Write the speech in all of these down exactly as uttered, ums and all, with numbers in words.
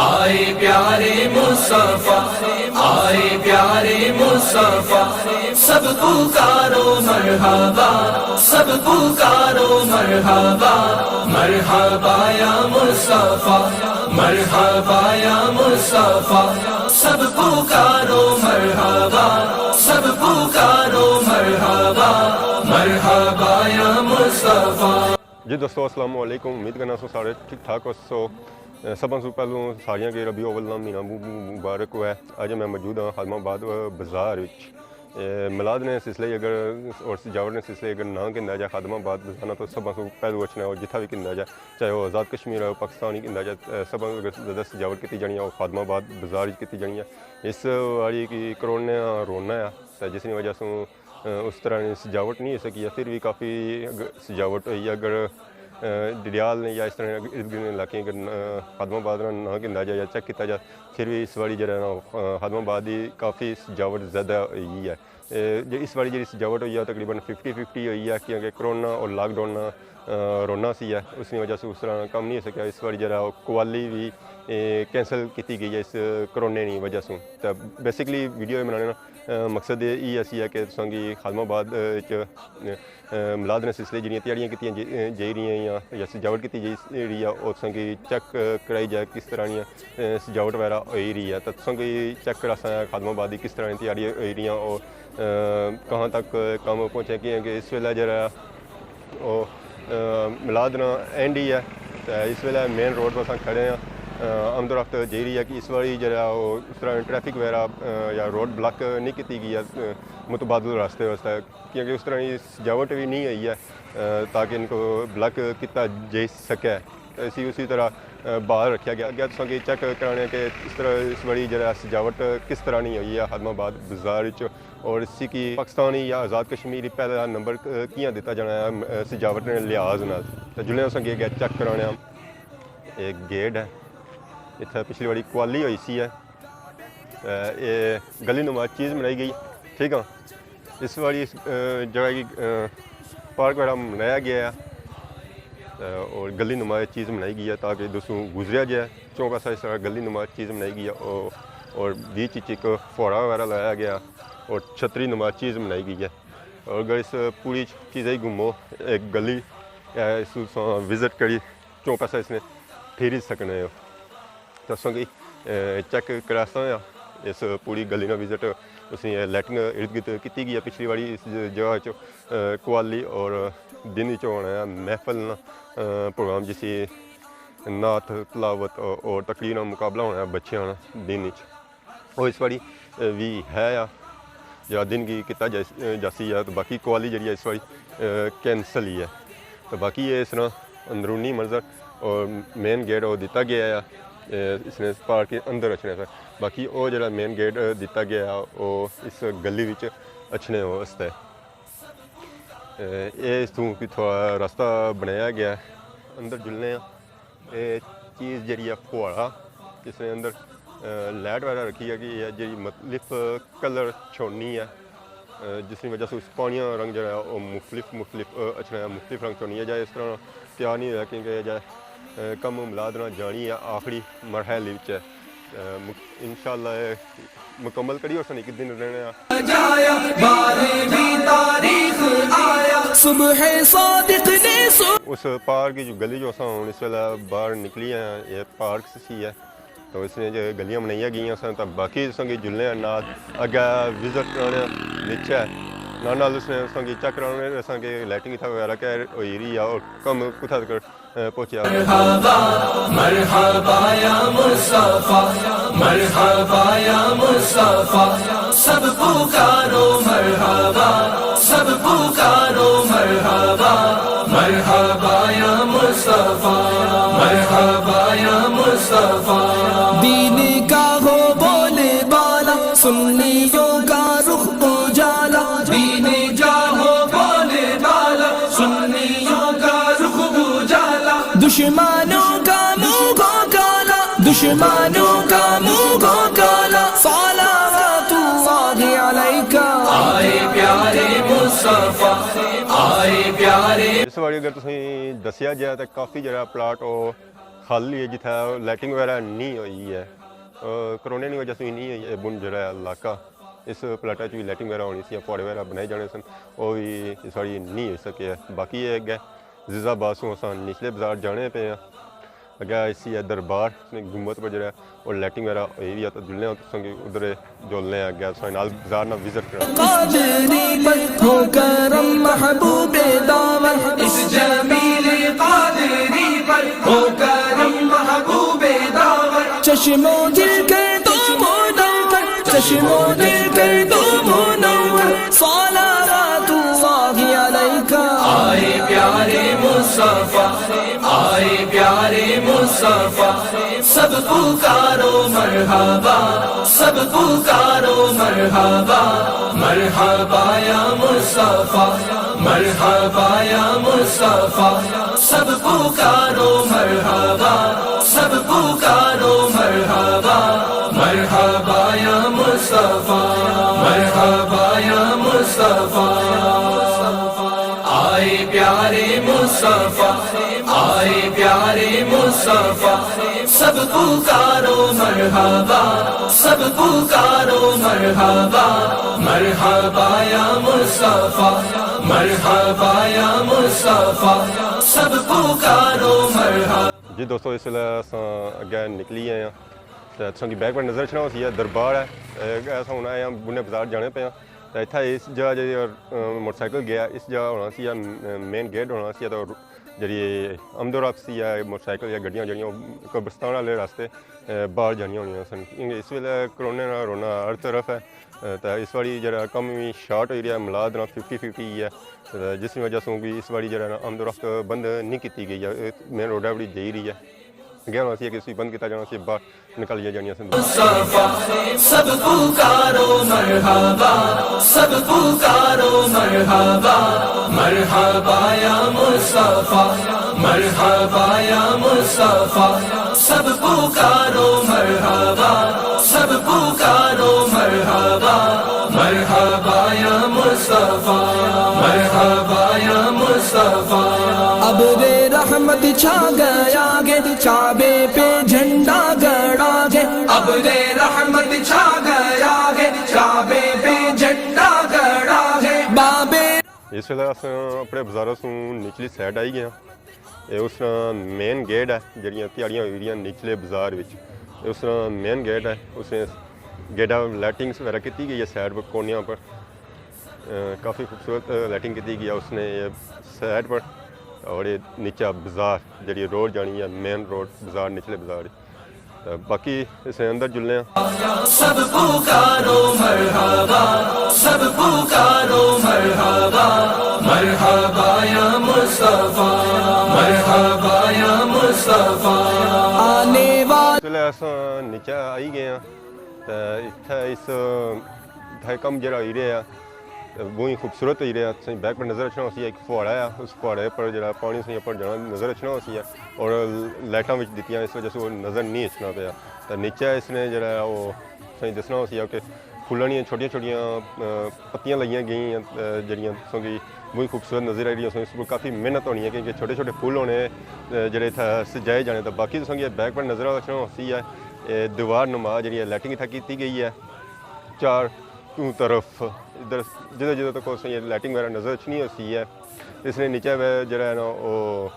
آئے پیارے مصطفیٰ، آئے پیارے مصطفیٰ، سب پکارو مرحبا، سب پکارو مرحبا، مرحبا یا مصطفیٰ، مرحبا یا مصطفیٰ، سب پکارو مرحبا، سب پکارو مرحبا، مرحبا یا مصطفیٰ۔ جی دوستو، السلام علیکم۔ امید کرنا سو سارے ٹھیک ٹھاک ہوسو۔ اے، سبھاں سوں پہلوں ساریاں کے ربیع الاول نا مہینہ مو-، مو-، مبارک ہوئے۔ اج میں موجود ہاں خادم آباد بازار وچ۔ اے، میلاد نے سلسلے اگر اور سجاوٹ نے سلسلے اگر نہ گھندا جائے خادم آباد بازار نا، تو سبھاں سوں پہلوں اچھنا ہے، اور جتھا بھی گھندا جائے، چاہے وہ آزاد کشمیر ہے، پاکستان ہی گھندا جائے، اے، سبھاں اگر زیادہ سجاوٹ کیتی جانی ہے، وہ خادم آباد بازار وچ کیتی جانی ہے۔ اس واری کی کروڑ نے رونا ہے، تے جس نی وجہ سوں اس طرح نی سجاوٹ نہیں ہوئی سکی ہے، پھر بھی کافی اگ-، سجاوٹ ہوئی ہے۔ اگر، اے، ڈڈیال نے یا اس طرح ارد گرد علاقے اگر، اے، خادم آباد نا نہ گھندا جائے یا چیک کیتا جائے، پھر بھی اس واری جڑا نا، اے، خادم آباد دی کافی سجاوٹ زیادہ ہوئی ہے۔ اے، جو اس واری جڑی سجاوٹ ہوئی ہے، تقریباً ففٹی ففٹی ہوئی ہے، کیونکہ کرونا اور لاک ڈاؤن نا، اے، رونا سی ہے، اس نی وجہ سے اس طرح کم نہیں ہو سکیا۔ اس واری جڑا کوالی بھی، اے، کینسل کیتی گئی ہے اس کرونے نی وجہ سے۔ تو بیسیکلی ویڈیو بنانے نا، اے، مقصد یہ اسی ہے کہ تساں کی خادم آباد، اے، وچ، اے، میلاد نے سلسلے جڑیاں تیاریاں کیتیاں جی-، اے، جائی رہی ہیں یا، یا سجاوٹ کیتی جائی رہی ہے، اور تساں کی چیک، اے، کرائی جائے کس طرح نی، اے، سجاوٹ وغیرہ ہوئی رہی ہے۔ تو تساں کی چیک کراساں خادم آباد دی کس طرح نی تیاری ہوئی رہی ہیں اور، اے، کہاں تک کم پہنچے، کیونکہ اس ویلے جڑا او، اے، میلاد نا اینڈ ہی ہے۔ تے اس ویلے مین روڈ پر اساں کھڑے ہاں۔ اے، آمد و رفت جائی رہی ہے کہ اس واری جڑا او اس طرح ٹریفک وغیرہ، اے، یا روڈ بلاک نہیں کیتی گئی ہے، اے، متبادل راستے واسطے، کیونکہ اس طرح کی سجاوٹ بھی نہیں ہوئی ہے، اے، تاکہ ان کو بلاک کیتا جائی سکے۔ تے اسی، اسی طرح، اے، باہر رکھیا گیا۔ اگے تساں کی چیک کرانے کہ اس طرح اس واری جڑا سجاوٹ کس طرح نی ہوئی ہے خادم آباد بازار وچ۔ اور اسی کی پاکستانی یا آزاد کشمیری پہلا نمبر، اے، کیاں دتا جانا ہے، اے، سجاوٹ نے لحاظ نال۔ تے جلے اساں گے، گے چیک کرانے ہاں۔ ایک گیٹ ہے، اتھے پچھلی واری کوالی ہوئی سی ہے۔ اے، اے گلی نما چیز بنائی گئی، ٹھیک ہے۔ اس واری اس، اے، جگہ کی، اے، پارک وغیرہ بنایا گیا ہے، اے، اور گلی نما چیز بنائی گئی ہے تاکہ دوسروں گزریا جائے۔ چوں پاسا اس طرح گلی نما چیز بنائی گئی ہے، او-، اور بیچ وچ ایک فوارہ وغیرہ لایا گیا اور چھتری نما چیز بنائی گئی ہے۔ اور اگر اس پوری چیزیں ہی گھومو، ایک گلی، اے، اس وزٹ کری، چوں پاسا اس نے پھیری سکنے ہو۔ تو اساں کی، اے، چیک کراساں آ اس پوری گلی نا وزٹ، اس نی لیٹنگ ارد گرد کیتی گئی ہے۔ پچھلی واری اس جگہ چ، اے، قوالی اور دن وچ ہونا ہے محفل نا، اے، پروگرام، جسی نعت تلاوت اور، اور تقریر نا مقابلہ ہونا ہے بچیاں نا دن وچ۔ او اس واری، اے، وی ہے آ، جڑا دن کی کیتا جاس-، اے، جاسی ہے، تو باقی قوالی جڑی ہے اس واری، اے، کینسل ہی ہے۔ تو باقی اے اس طرح اندرونی منظر اور مین گیٹ او دتا گیا ہے، اے، اس نے پارک کے اندر اچھنے سے۔ باقی او جڑا مین گیٹ، اے، دتا گیا ہے، او اس گلی وچ اچھنے واسطے۔ اے، اے اس توں کوئی تھوڑا راستہ بنایا گیا ہے، اندر جلنے آں۔ اے چیز جڑی ہے فوارہ، جس نے اندر، اے، لائٹ وغیرہ رکھی ہے کہ یہ جڑی مختلف کلر چھوڑنی ہے، اے، جس کی وجہ سے اس پانی کا رنگ جڑا ہے وہ مختلف مختلف، اے، اچھنا ہے، مختلف رنگ چھوڑنی ہے۔ جائے اس طرح تیار نہیں ہویا کیونکہ یہ جائے، اے، کم میلاد نہ جانی ہے، آخری مرحلے وچ ہے۔ اے، مک-، انشاءاللہ یہ مکمل کری اور سن ایک دن رہنے آ۔ جایا بارے بھی تاریخ آیا، صبح صادق نے سو اس پارک کی جو گلی جو اساں ہن اس ویلے باہر نکلی آئے ہیں، یہ پارک سی ہے۔ تو اس نے جو گلیاں بنائیاں گئیاں سن، تو باقی اساں کی جلنے ہیں نال اگے وزٹ کرانے نیچے۔ نال نال اس نے اساں کی چیک کرانے، اساں کی لائٹنگ اتھا وغیرہ کہہ ہوئی رہی ہے اور کم کتھا تک، اے، پہنچیا۔ مرحبا، مرحبا یا مصطفیٰ، مرحبا یا مصطفیٰ، سب پکارو مرحبا، سب پکارو مرحبا، مرحبا یا مصطفیٰ، مرحبا یا مصطفیٰ۔ دین کا ہو بولے بالا، سنیوں کا رخ اجالا، دین کا ہو بولے بالا، سنیوں کا رخ اجالا۔ دشمنوں کا منہ کو کالا، دشمنوں کا منہ کو کالا، صلوات اللہ علیک۔ آئے پیارے مصطفیٰ، آئے پیارے۔ اس واری اگر تسیں دسیا جائے تو کافی جڑا پلاٹ او خالی ہے، جتھے لیٹنگ وغیرہ نہیں ہوئی ہے۔ آ، کرونے نی وجہ سے نہیں ہوئی ہے، بن جڑا ہے علاقہ، اس پلاٹا چ بھی لیٹنگ وغیرہ ہونی سی، پھواڑے وغیرہ بنائے جانے سن، وہ بھی اس واری نہیں ہوئی سکے۔ باقی یہ اگے زیزا باسوں اساں نچلے بازار جانے پے ہیں۔ اگے اسی ہے دربار گنبد پر جڑا ہے، اور لیٹنگ وغیرہ ہوئی ہوئی ہے، تو جلنے ہاں تساں کی ادھر جلنے ہیں، اگے تساں نال بازار نال وزٹ کرنا۔ قادری پر ہو کرم محبوب داور، اس جمیل قادری پر ہو کرم محبوب داور۔ چشم و دل کر دو منور، چشم و دل کر دو منور، صلوات اللہ علیک۔ آئے پیارے مصطفیٰ، آئے پیارے مصطفیٰ، سب پکارو مرحبا، سب پکارو مرحبا، مرحبا یا مصطفیٰ، مرحبا یا مصطفیٰ، سب پکارو مرحبا، سب پکارو مرحبا، مرحبا یا مصطفیٰ، مرحبا یا مصطفیٰ۔ آئے پیارے مصطفیٰ، آئے پیارے مصطفیٰ، سب پکارو مرحبا، سب پکارو مرحبا، مرحبا یا مصطفیٰ، مرحبا یا مصطفیٰ، سب پکارو مرحبا۔ جی دوستو، اس ویلے اساں اگے نکلی آئے ہاں۔ تے تساں کی بیک پر نظر اچھنا ہوسی، اے دربار ہے۔ اے اساں ہن آئے ہاں، بنے بازار جانے پے ہاں۔ تے اتھا اس جگہ جیڑی، اے، موٹر سائیکل گیا، اس جگہ ہونا سی، اے مین گیٹ ہونا سی، تے جیڑی آمد و رفت سی، اے موٹر سائیکل یا گڈیاں جیڑیاں، او قبرستان والے راستے، اے، باہر جانیاں ہونیاں سن۔ کیونکہ اس ویلے کرونے نا رونا ہر طرف ہے۔ تے اس واری جیڑا کم وی شارٹ ہوئی رہیا، ملاد نا ففٹی ففٹی ہی ہے۔ تے جس وجہ سوں کہ اس واری جیڑا نا آمد و رفت بند نہیں کیتی گئی ہے، مین روڈ ہے بڑی جائی رہی ہے۔ اگے ہونا سی کہ اسی بند کیتا جانا سی، باہر نکالیاں جانیاں سن۔ مصطفیٰ، سب پکارو مرحبا، سب پکارو مرحبا، مرحبا یا مصطفیٰ، مرحبا یا مصطفیٰ، سب پکارو مرحبا، سب پکارو مرحبا، مرحبا یا مصطفیٰ، مرحبا یا مصطفیٰ۔ ابر رحمت چھا گیا گے، کعبے پہ جھنڈا گڑا گے۔ ابر رحمت چھا گیا گے، کعبے پہ جھنڈا گڑا گے۔ بابے اس ویلے اساں اپنے بازاراں سوں نچلی سائیڈ آئی گئے ہاں۔ اے اس طرح مین گیٹ ہے، جیڑیاں تیاریاں ہوئی رہیاں نچلے بازار وچ۔ اے اس طرح مین گیٹ ہے، اس گیٹا لائٹنگز وغیرہ کیتی گئی ہے سائیڈ پر کونیاں پر۔ اے، کافی خوبصورت لائٹنگ کیتی گئی ہے اس نے یہ سائیڈ پر۔ اور یہ نیچا بازار، جیڑی روڈ جانی ہے، مین روڈ بازار، نچلے بازار۔ تے باقی اسے اندر جلنے ہیں۔ سب پکارو مرحبا، سب پکارو مرحبا، مرحبا یا مصطفیٰ، مرحبا یا مصطفیٰ۔ آنے والے اس ویلے اساں نیچے آئی گئے ہیں۔ تے اتھے اس، اتھے کم جیڑا ہوئی رہیا ہے، بہت ہی خوبصورت ہوئی رہیا ہے۔ تساں بیک پر نظر اچھنا ہوسی، ایک پہاڑا ہے، اس پہاڑے پر جیڑا پانی تساں پر جانا نظر اچھنا ہوسی ہے، اور لائٹاں وچ دتیاں، اس وجہ سے وہ نظر نہیں اچھنا پیا۔ تے نیچے اس نے جیڑا ہے، وہ تساں دسنا ہوسی ہے کہ پھلاں نیاں چھوٹیاں چھوٹیاں، آ، پتیاں لگیاں گئیاں، آ، جیڑیاں تساں کی بہت خوبصورت نظر آئی رہی ہے۔ اس پر کافی محنت ہونی ہے، کیونکہ چھوٹے چھوٹے پھول ہونے، آ، جیڑے اتھا سجائے جانے۔ تے باقی تساں کی بیک پر نظر اچھنا ہوسی ہے، اے دیوار نما جیڑی ہے، لائٹنگ اتھا کیتی گئی ہے۔ چار طرف ادھر جدھر جدھر تک اساں یہ لائٹنگ وغیرہ نظر اچھنی ہوسی ہے، اس نے نیچے وہ جڑا ہے نا، وہ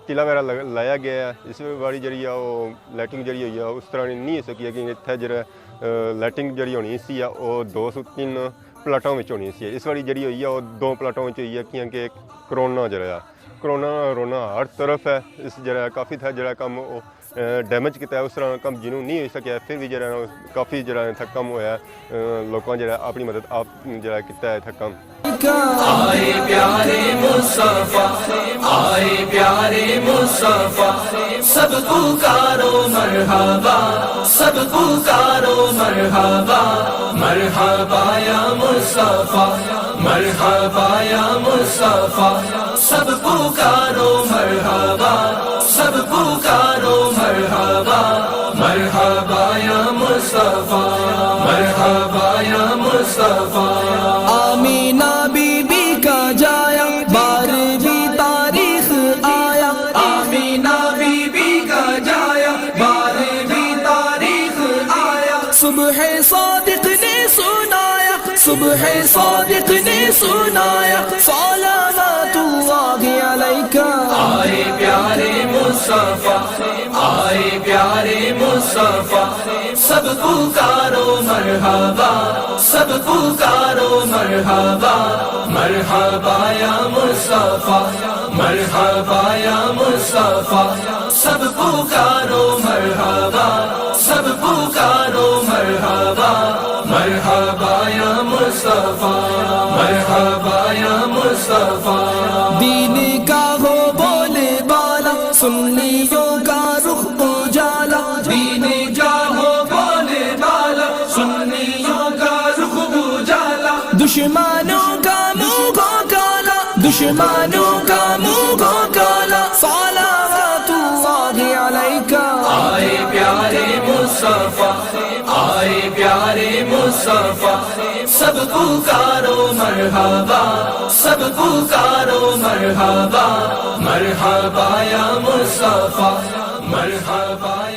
تیلا وغیرہ لگ-، لایا گیا ہے۔ اس واری جڑی ہے، وہ لائٹنگ جڑی ہوئی ہے، اس طرح نہیں ہو سکی ہے، کیونکہ اتھے جڑا، آ، لائٹنگ جڑی ہونی سی ہے، وہ دو سو تین پلاٹاں وچ ہونی سی۔ اس واری جڑی ہوئی ہے، وہ دو پلاٹاں وچ ہوئی ہے، کیونکہ کرونا جڑا ہے، کرونا رونا ہر طرف ہے۔ اس جڑا کافی تھا جڑا کم، وہ ڈیمیج کیتا ہے، اس طرح کم جنوں نہیں ہوئی سکیا، پھر بھی جڑا ہے نا، کافی جڑا ہے اتھا کم ہویا ہے، لوکاں جڑا اپنی مدد آپ جڑا کیتا ہے اتھا کم۔ آئے پیارے مصطفیٰ، آئے پیارے مصطفیٰ، سب پکارو مرحبا، سب پکارو مرحبا، مرحبا یا مصطفیٰ، مرحبا یا مصطفیٰ، سب پکارو مرحبا، سب پکارو مرحبا، مرحبا یا مصطفیٰ، مرحبا یا مصطفیٰ۔ آمینہ بی بی کا جایا، بارہویں تاریخ آیا، آمینہ بی بی کا جایا۔ صبح صادق نے سنایا، صبح صادق نے سنایا، صلوات اللہ علیک۔ آئے پیارے مصطفیٰ، آئے پیارے مصطفیٰ، سب پکارو مرحبا، سب پکارو مرحبا، مرحبا یا مصطفیٰ، مرحبا یا مصطفیٰ، سب پکارو مرحبا، سب پکارو مرحبا، مرحبا یا مصطفیٰ، مرحبا یا مصطفیٰ۔ دین کا ہو بولے بالا، سنیوں کا رخ اجالا۔ دین کا ہو بولے بالا، سنیوں کا رخ اجالا۔ دشمنوں کا منہ ہو کالا، دشمنوں کا منہ ہو کالا، صلوات اللہ علیک۔ آئے پیارے مصطفیٰ، آئے پیارے مصطفیٰ، سب پکارو مرحبا، سب پکارو مرحبا، مرحبا یا مصطفیٰ، مرحبا یا